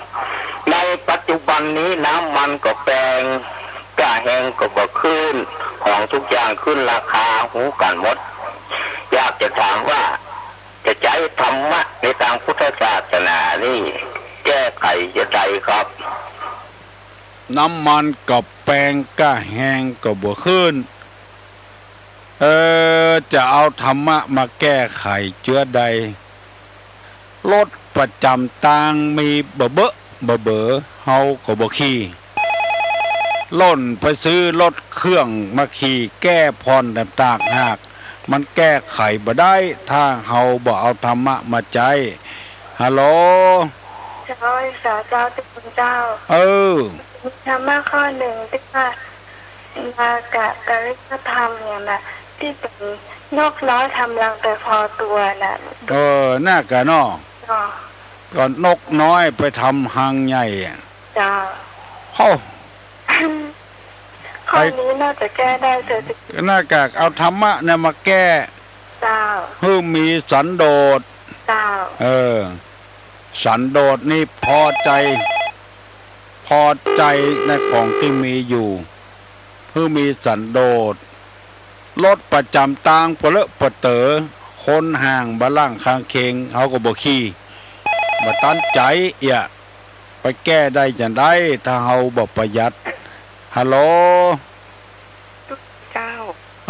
ในปัจจุบันนี้น้ำมันก็แปง ก้าแฮงก็บ่ขึ้น ของทุกอย่างขึ้นราคา ฮู้กั๋นหมด อยากจะถามว่า จะใจ๊ธรรมะในตางพุทธศาสนานี่ แก้ไขจะใดครับ น้ำมันก็แปง ก้าแฮงก็บ่ขึ้น เออ จะเอาธรรมะมาแก้ไขเจื้อใด รถประจ๋ำตางมีบ่เบ้อบ่เบ๋อ เฮาก็บ่ขี่ ล่นไปซื้อรถเครื่องมาขี่แก้ผ่อนต่างหาก มันแก้ไขบ่ได้ ถ้าเฮาบ่เอาธรรมะมาใจ๊ ฮัลโหล เจ้า สาเจ้า เจ้า เออ มีธรรมะข้อนึ่งตี้ว่า นากะกริยธรรมอย่างน่ะ ตี้เป๋นนกน้อยทำรังไปพอตั๋วน่ะ เออ น่ากะเนาะ เนาะ ก็นกน้อยไปทำฮังใหญ่อะ เจ้า โอ้ ข้อนี้น่าจะแก้ได้เสียจริง น่ากะเอาธรรมะเนี่ยมาแก้ เจ้า หื้อมีสันโดษ เจ้า เออ สันโดษนี่พอใจ๋ พอใจ๋ในของตี้มีอยู่ หื้อมีสันโดษ รถประจ๋ำตางปะเลอะปะเต๋อ คนห่างบ่าล่างข้างเคียง เฮาก็บ่ขี่ บ่ตันใจ๋เอี้ย ไปแก้ได้จาใด ถ้าเฮาบ่ประหยัด ฮัลโหล เจ้า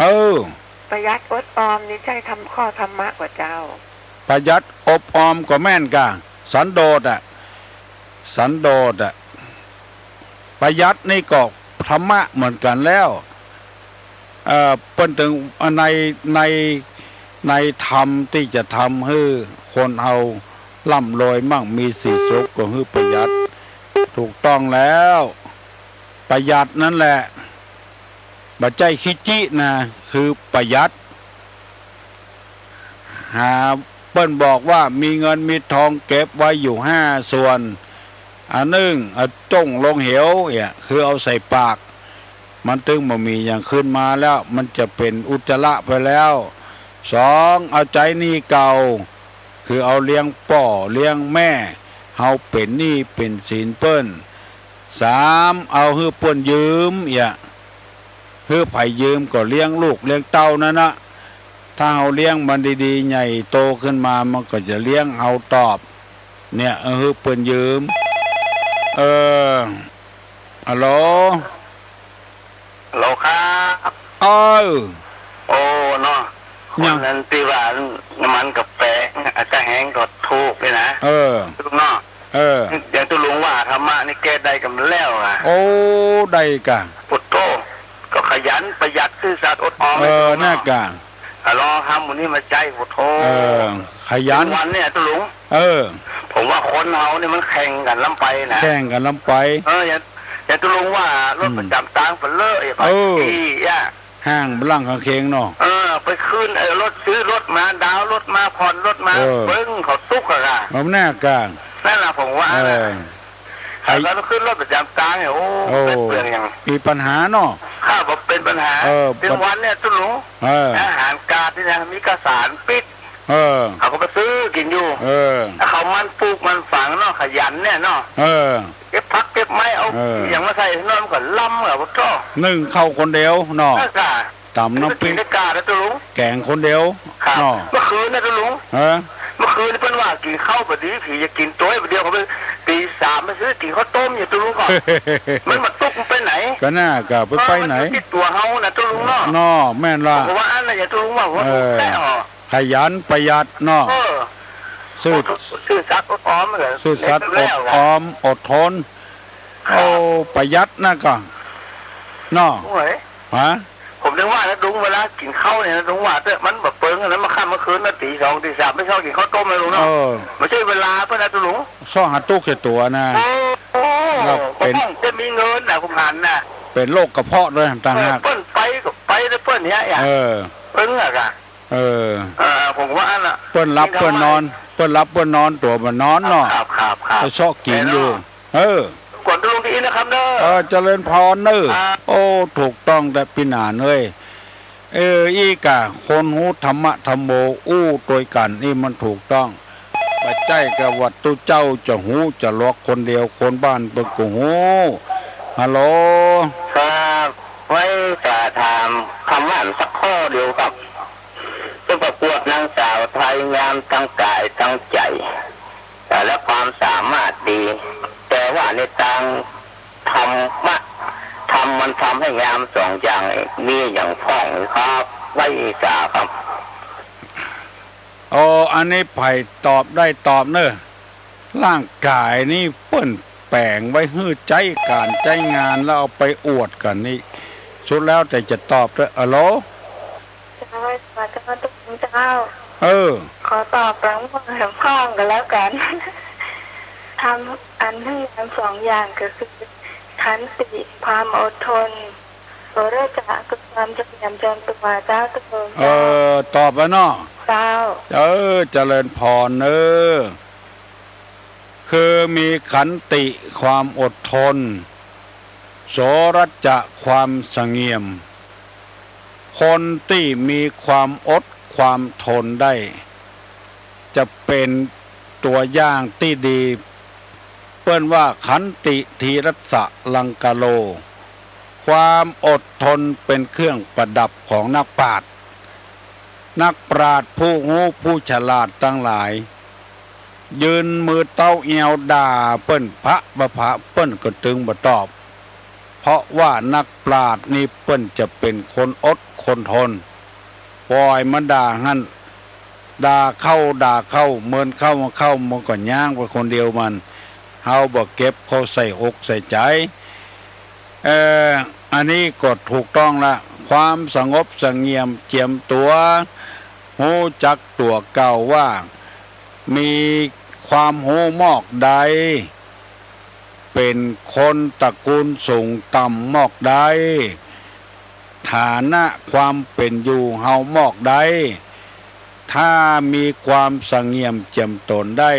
เออ ประหยัดอดออมนี่ใจ้ธรรม ข้อธรรมะก่อเจ้า ประหยัดอดออมก็แม่นก่ะ สันโดษอะ สันโดษอะ ประหยัดนี่ก็ธรรมะเหมือนกั๋นแล้ว เอ่อ เปิ้นตึง ใน ใน ในธรรมตี้จะทำหื้อคนเฮาร่ำรวยมั่งมีสีสุขก็หื้อประหยัด ถูกต้องแล้ว ประหยัดนั้นแหละ บ่ใจ้ขี้จี้นะ คือประหยัด หา เปิ้นบอกว่ามีเงินมีทองเก็บไว้อยู่ห้าส่วน อันนึ่ง เอาจ้งลงเหว เนี่ย คือเอาใส่ปาก มันตึงบ่มีหยังขึ้นมาแล้ว มันจะเป๋นอุจจาระไปแล้ว สอง เอาใจ๊หนี้เก่า คือเอาเลี้ยงป้อเลี้ยงแม่ เฮาเป๋นหนี้เป๋นสินเปิ้น สาม เอาหื้อเปิ้นยืม เนี่ย หื้อใผยืมก็เลี้ยงลูกเลี้ยงเต้านั้นนะ ถ้าเฮาเลี้ยงมันดีๆ ใหญ่โตขึ้นมา มันก็จะเลี้ยงเฮาตอบ เนี่ย เออ หื้อเปิ้นยืม เออ ฮัลโหล ฮัลโหลครับ เออ โอ้ เนาะ หยัง คนนั้นตี้ว่าน้ำมันกาแฟ อาจจะแฮงก็ถูกนี่นะ เออ ลุงเนาะ เออ อย่างตุ๊ลุงว่าธรรมะนี่แก้ได้กำแล้วอะ โอ้ ได้กะ พุทโธ ก็ขยันประหยัดซื่อสัตย์อดออม เออ ไอ้ตุ๊ลุงเนาะ น่ากะ อ่ะ ลองทำหมู่นี้มาใจ๊ พุทโธ เออ ขยัน วันเนี่ยตุ๊ลุง เออ ผมว่าคนเฮาเนี่ยมันแข่งกั๋นล้ำไปนะ แข่งกั๋นล้ำไป เออ อย่าง อย่างตุ๊ลุงว่ารถ อืม ประจ๋ำตางไปเลย เออ ไปขี่อะ ห้างบลังก์ข้างเคียงเนาะ เออ ไปคืน เออ รถ ซื้อรถมา ดาวน์รถมา ผ่อนรถมา เออ เปิ้งเขาตุ๊กข์อะค่ะ เอาหน้ากลาง นั่นล่ะผมว่า เออ ถ้าเราขึ้นรถประจ๋ำตางเนี่ย โอ้ โอ้ เปลืองหยัง มีปัญหาเนาะ ค่ะ บ่เป๋นปัญหา เออ เป๋นวันเนี่ยตุ๊ลุง เออ อาหารกาดนี่นะ มีกระสานปิด เออ เขาก็ไปซื้อกิ๋นอยู่ เออ ข้าวมันปลูกมันฝังเนาะ ขยันเนี่ยเนาะ เออ เก็บผักเก็บไม้ เอา เออ หยังมาใส่น้ำก็ล้ำอะ พุทโธ นึ่งข้าวคนเดียวเนาะ เออ ค่ะ ต๋ำน้ำพริก กิ๋นแต่กาดนะตุ๊ลุง แก๋งคนเดียว ครับ เนาะ เมื่อคืนนะตุ๊ลุง ฮะ เมื่อคืนนี่เปิ้นว่ากิ๋นข้าวบ่ดี ผีจะกิ๋นตวย บ่าเดี่ยวเขาไปตีสามไปซื้อกิ๋นข้าวต้มอยู่ตุ๊ลุงก่อน มันมาตุ๊กมันไปไหน ก็น่ากะไป เออ ไปไหน มันอยู่ตี้ตั๋วเฮานะตุ๊ลุงเนาะ เนาะ แม่นละ ผมว่าอันนั้นอย่าตุ๊ลุงว่าหัว เออ แน่ออก ขยันประหยัดเนาะ เออ ซื่อ ซื่อสัตย์อดออมเหรอ ซื่อสัตย์อดออม อดทน ครับ โอ้ ประหยัดนะกะ เนาะ โอ้ย ฮะ ผมนึกว่านะลุง เวลากิ๋นข้าวเนี่ยนะลุง ว่าเต๊อะ มันบ่เปิงอะนะ มาค่ำมาคืนนะ ตีสองตีสาม ไม่ชอบกิ๋นข้าวต้มนะลุงเนาะ เออ ไม่ใช่เวลาเปิ้นนะตุ๊ลุง ซ่องหาตุ๊กข์แก่ตั๋วนะ โอ้ โอ้ แล้วเป๋น ผมจะมีเงินนะ ผมหันนะ เป๋นโรคกระเพาะด้วยต่างหาก เออ เปิ้นไปก็ไปแล้วเปิ้นเนี่ย เออ เปิ้นอะกะ เออ เออ ผมว่าอันน่ะ เปิ้นหลับเปิ้นนอน เปิ้นหลับเปิ้นนอน ตั๋วบ่นอนเนาะ ครับ ครับ ครับ ไปเซาะกิ๋นอยู่ เออ ก่อนตุ๊ลุงตี้อี้นะครับเนอะ เออ เจริญพรเนอะ ครับ โอ้ ถูกต้องแต๊ปี้หนานเอ้ย เออ อี้กะ คนฮู้ธรรมะธรรมโม อู้ตวยกั๋น อี้มันถูกต้อง บ่ใจ้กะว่าตุ๊เจ้าจะฮู้จะหลอกคนเดียว คนบ้านเปิ้นก็ฮู้ ฮัลโหล ครับ ไว้จะถามธรรมะสักข้อเดียวครับ จะประกวดนางสาวไทยงามทั้งก๋ายทั้งใจ๋ และความสามารถดี แต่ว่าในตางธรรมะ ธรรมมันทำให้งามสองอย่าง มีอย่างพ่องครับ ไว้สาครับ โอ้ อันนี้ใผตอบได้ตอบเนอะ ร่างก๋ายนี่เปิ้นแปลงไว้หื้อใจ๊ก๋านใจ๊งาน แล้วเอาไปอวดกั๋นนี่ สุดแล้วแต่จะตอบเต๊อะ ฮัลโหล เจ้า เจ้าตุ๊ลุงเจ้า เออ ขอตอบหลังพ่องหลังพ่องก็แล้วกั๋น ธรรมอันหื้องามสองอย่างก็คือ ขันติ ความอดทน โสรจะ คือความเสงี่ยมเจียมตั๋ว เจ้าตุ๊ลุง เออ เจ้า ตอบแล้วเนาะ เจ้า เออ เจริญพรเนอะ คือมีขันติ ความอดทน โสรจะ ความเสงี่ยม คนตี้มีความอดความทนได้ จะเป๋นตั๋วอย่างตี้ดี เปิ้นว่าขันติ ธีรัสสะ ลังกะโล ความอดทนเป๋นเครื่องประดับของนักปราชญ์ นักปราชญ์ผู้ฮู้ผู้ฉลาดตังหลาย ยืนมือเต๊าแอวด่าเปิ้น พระบ่าพระเปิ้นก็ตึงบ่ตอบ เพราะว่านักปราชญ์นี่เปิ้นจะเป๋นคนอดคนทน ป่อยมันด่าหั้น ด่าเข้าด่าเข้า เมินเข้ามาเข้า มันก็ย้างไปคนเดียวมัน เฮาบ่เก็บเข้าใส่อกใส่ใจ๋ เอ่อ อันนี้ก็ถูกต้องละ ความสงบเสงี่ยมเจียมตั๋ว ฮู้จักตั๋วเก่าว่า มีความฮู้มอกใด เป๋นคนตระกูลสูงต่ำมอกใด ฐานะความเป๋นอยู่เฮามอกใด ถ้ามีความเสงี่ยมเจียมตั๋วได้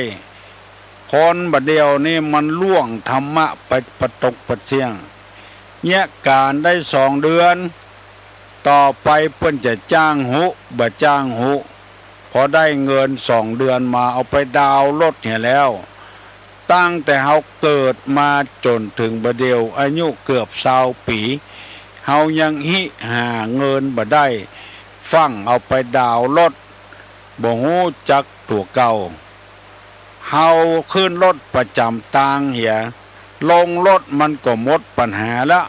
คนบ่าเดี่ยวนี้มันล่วงธรรมะไปปะตกปะเสี้ยง เยียะก๋านได้สองเดือน ต่อไปเปิ้นจะจ้างหุ บ่จ้างหุ พอได้เงินสองเดือนมาเอาไปดาวน์รถเหียแล้ว ตั้งแต่เฮาเกิดมาจ๋นเถิงบ่าเดี่ยวอายุเกือบซาวปี๋ เฮายังหิหาเงินบ่ได้ ฟั่งเอาไปดาวน์รถ บ่ฮู้จักตั๋วเก่า เฮาขึ้นรถประจ๋ำตางเหีย ลงรถมันก็หมดปัญหาละ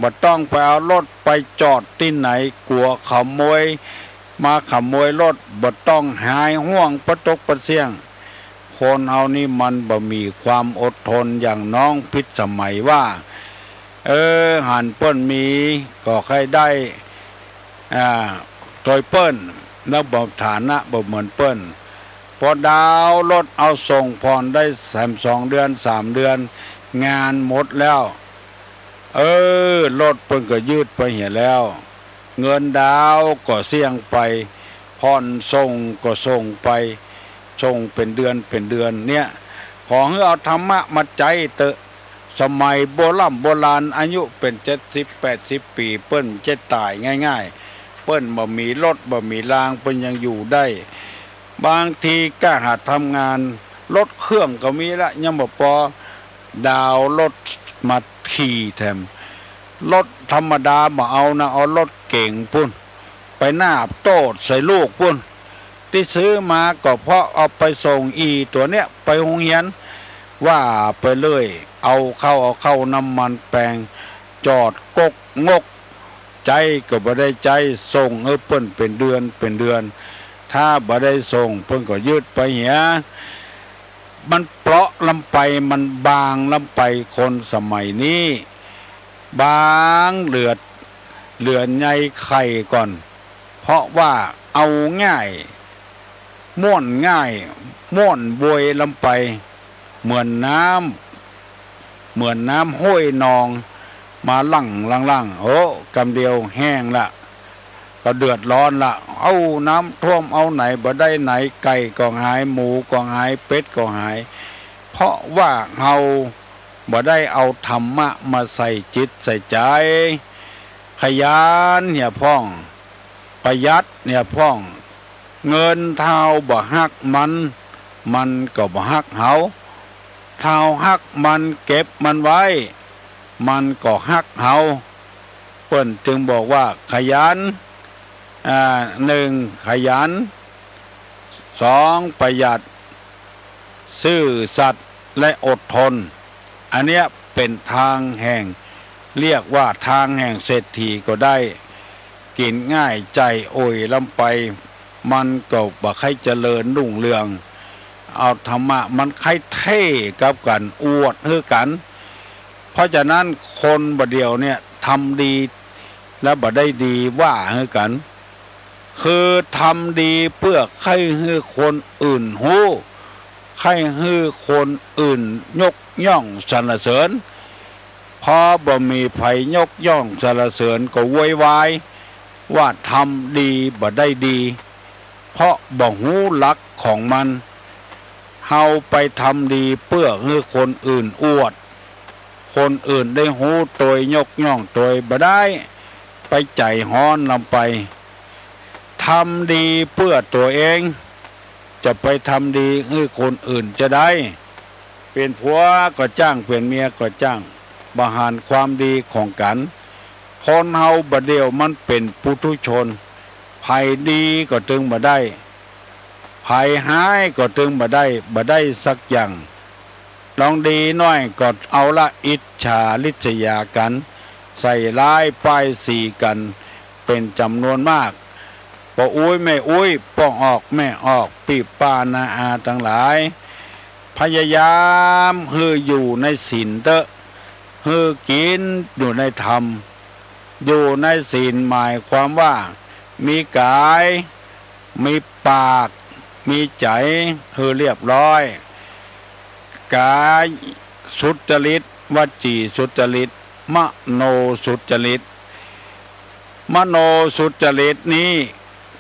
บ่ต้องไปเอารถไปจอดตี้ไหน กั๋วขโมยมาขโมยรถ บ่ต้องหายห่วงปะตกปะเสี้ยง คนเฮานี่มันบ่มีความอดทน อย่างน้องพิสมัยว่า เออ หันเปิ้นมีก็ใค่ได้ อ่า ตวยเปิ้น แล้วบ่ฐานะบ่เหมือนเปิ้น ปอดาวน์รถเอาส่งผ่อนได้แหมสองเดือนสามเดือน งานหมดแล้ว เออ รถเปิ้นก็ยืดไปเหียแล้ว เงินดาวน์ก็เสี้ยงไป ผ่อนส่งก็ส่งไป ส่งเป๋นเดือนเป๋นเดือนเนี่ย ขอหื้อเอาธรรมะมาใจ๊เต๊อะ สมัยโบร่ำโบราณ อายุเป๋นเจ็ดสิบแปดสิบปี๋ เปิ้นจะต๋ายง่ายๆ เปิ้นบ่มีรถบ่มีราง เปิ้นยังอยู่ได้ บางทีก้าหาดทำงาน รถเครื่องก็มีละ ยังบ่ปอ ดาวน์รถมาขี่แถม รถธรรมดาบ่เอานะ เอารถเก๋งปู้น ไปนาบโต้ษใส่ลูกปู้น ตี้ซื้อมาก็เพราะเอาไปส่งอี่ตั๋วเนี้ยไปโฮงเฮียน ว่าไปเรื่อย เอาเข้า เอาเข้าน้ำมันแปง จอดก๊กงก ใจ๊ก็บ่ได้ใจ๊ ส่งหื้อเปิ้นเป๋นเดือนเป๋นเดือน ถ้าบ่ได้ส่งเปิ้นก็ยืดไปเหีย มันเปราะล้ำไป มันบางล้ำไป คนสมัยนี้ บางเหลือ เหลือในไข่ก่อน เพราะว่าเอาง่าย ม่วนง่าย ม่วนโวยล้ำไป เหมือนน้ำ เหมือนน้ำห้วยนอง มาหลั่งหลั่งหลั่ง โอ้ กำเดียวแห้งละ ก็เดือดร้อนละ เอ้า น้ำท่วมเอาไหนบ่ได้ไหน ไก่ก็หาย หมูก็หาย เป็ดก็หาย เพราะว่าเฮาบ่ได้เอาธรรมะมาใส่จิตใส่ใจ๋ ขยันเหียพ่อง ประหยัดเหียพ่อง เงินถ้าเฮาบ่ฮักมัน มันก็บ่ฮักเฮา ถ้าเฮาฮักมัน เก็บมันไว้ มันก็ฮักเฮา เปิ้นจึงบอกว่าขยัน อ่า หนึ่ง ขยัน สอง ประหยัด ซื่อสัตย์ และอดทน อันเนี้ยเป๋นตางแห่ง เรียกว่าตางแห่งเศรษฐีก็ได้ กิ๋นง่ายใจ๋อ่อยล้ำไป มันก็บ่ใค่เจริญรุ่งเรือง เอาธรรมะมันใค่เท่กับกั๋น อวดหื้อกั๋น เพราะฉะนั้นคนบ่าเดี่ยวเนี่ยทำดี แล้วบ่ได้ดีว่าหื้อกั๋น คือทำดีเปื้อใค่หื้อคนอื่นฮู้ ใค่หื้อคนอื่นยกย่องสรรเสริญ พอบ่มีใผยกย่องสรรเสริญก็โวยวายว่าทำดีบ่ได้ดี เพราะบ่ฮู้หลักของมัน เฮาไปทำดีเปื้อหื้อคนอื่นอวด คนอื่นได้ฮู้ตวยยกย่องตวย บ่ได้ ไปใจ๋ฮ้อนล้ำไป ทำดีเปื้อตั๋วเอง จะไปทำดีหื้อคนอื่นจาใด เป๋นผัวก็จ้าง เป๋นเมียก็จ้าง บ่หันความดีของกั๋น คนเฮาบ่าเดี่ยวมันเป๋นปุถุชน ใผดีก็ตึงบ่ได้ ใผฮ้ายก็ตึงบ่ได้ บ่ได้สักอย่าง ลองดีหน้อยก็เอาละอิจฉาริษยากั๋น ใส่ร้ายป้ายสีกั๋นเป๋นจ๋ำนวนมาก ป้ออุ๊ยแม่อุ๊ย ป้อออกแม่ออก ปี้ป้าน้าอาตังหลาย พยายามหื้ออยู่ในศีลเต๊อะ หื้อกิ๋นอยู่ในธรรม อยู่ในศีลหมายความว่า มีก๋าย มีปาก มีใจ๋ หื้อเรียบร้อย ก๋ายสุจริต วจีสุจริต มโนสุจริต มโนสุจริตนี้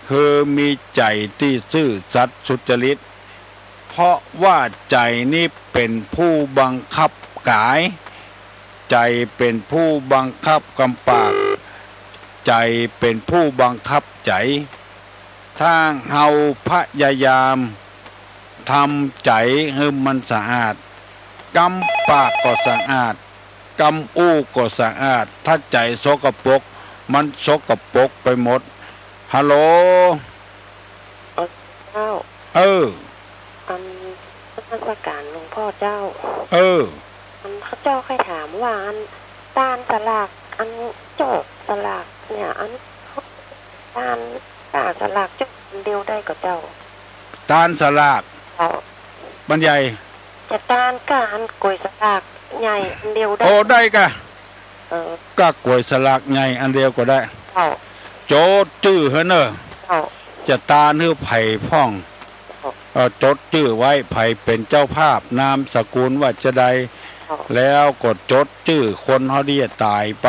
คือมีใจ๋ตี้ซื่อสัตย์สุจริต เพราะว่าใจ๋นี้เป๋นผู้บังคับก๋าย ใจ๋เป๋นผู้บังคับกำปาก ใจ๋เป๋นผู้บังคับใจ๋ ถ้าเฮาพยายามทำใจ๋หื้อมันสะอาด กำปากก็สะอาด กำอู้ก็สะอาด ถ้าใจ๋สกปรก มันสกปรกไปหมด ฮัลโหล เออ เจ้า เออ อันนมัสการหลวงพ่อเจ้า เออ อันข้าเจ้าใค่ถามว่าอันต้านสลาก อันโจกสลากเนี่ย อัน ตานก้าสลากโจกอันเดียวได้ก่อเจ้า ตานสลาก เจ้า บรรยาย จะตานก้าอันก๋วยสลากใหญ่อันเดียวได้ โอ้ ได้ก่ะ เออ ก้ากวยสลากใหญ่อันเดียวก็ได้ เจ้า จดจื้อหื้อเน่อ เจ้า จะตานหื้อใผพ่อง เจ้า เอ่อ จดจื้อไว้ ใผเป๋นเจ้าภาพ นามสกุลว่าจาใด เจ้า แล้วก็จดจื้อคนเฮาตี้จะต๋ายไป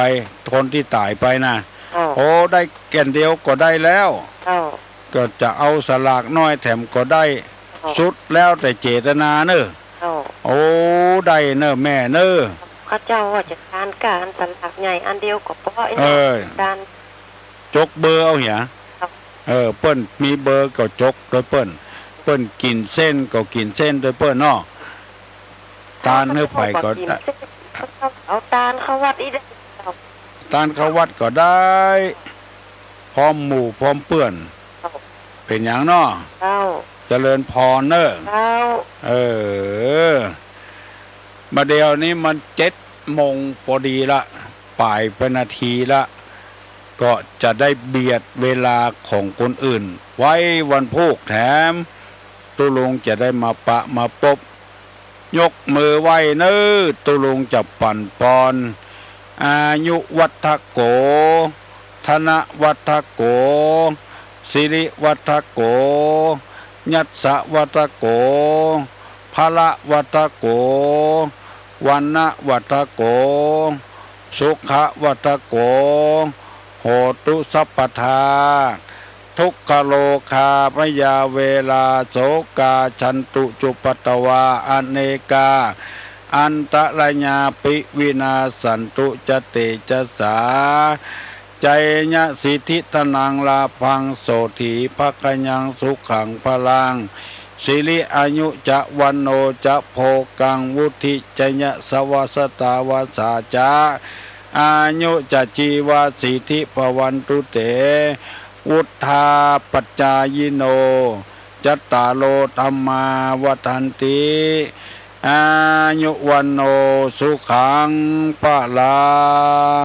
คนตี้ต๋ายไปน่ะ เจ้า โอ้ ได้อันเดียวก็ได้แล้ว เจ้า ก็จะเอาสลากน้อยแถมก็ได้ เจ้า สุดแล้วแต่เจตนาเน่อ เจ้า โอ้ ได้เน่อแม่เน่อ ข้าเจ้าว่าจะตานก้าอันสลากใหญ่อันเดียวก็ปอ เออ ตาน จกเบอร์เอาเหีย เจ้า เออ เปิ้นมีเบอร์ก็จกตวยเปิ้น เปิ้นกิ๋นเส้นก็กิ๋นเส้นตวยเปิ้นเนาะ ตานหื้อใผก็ได้ เอาตานเข้าวัดอี้ได้ เจ้า ตานเข้าวัดก็ได้ พร้อมหมู่พร้อมเปื้อน เจ้า เป๋นหยังเนาะ เจ้า เจริญพรเน่อ เจ้า เออ บ่าเดี่ยวนี้มันเจ็ดโมงปอดีละ ป๋ายไปนาทีละ ก็จะได้เบียดเวลาของคนอื่น ไว้วันพูกแถม ตุ๊ลุงจะได้มาปะมาปบ ยกมือไหว้เน่อ ตุ๊ลุงจะปั๋นปอน อายุวัฑฒโข ธนวัฑฒโข สิริวัฑฒโข ยัสสะวัฑฒโข พละวัฑฒโข วรรณวัฑฒโข สุขวัฑฒโข โหตุสัพพทา ทุกขโรคาพยาเวรา โสกา ฉันตุ จุปปตวา อเนกา อันตรายาปิ วินาสสันตุ จะเตจะสา จายะสิทธิ ธนัง ลาภัง โสตถี ภะคะยัง สุขัง พลัง สิริ อายุ จะ วัณโณ จะ โภคัง วุฑฒิ จะ ยะสะวะ สะตาวัสสา จะ อายุ จะ จีวะ สิทธิ ภะวันตุ เต วุฑฒา ปัจจายิโน จัตตาโร ธัมมา วัฑฒันติ อายุ วัณโณ สุขัง พลัง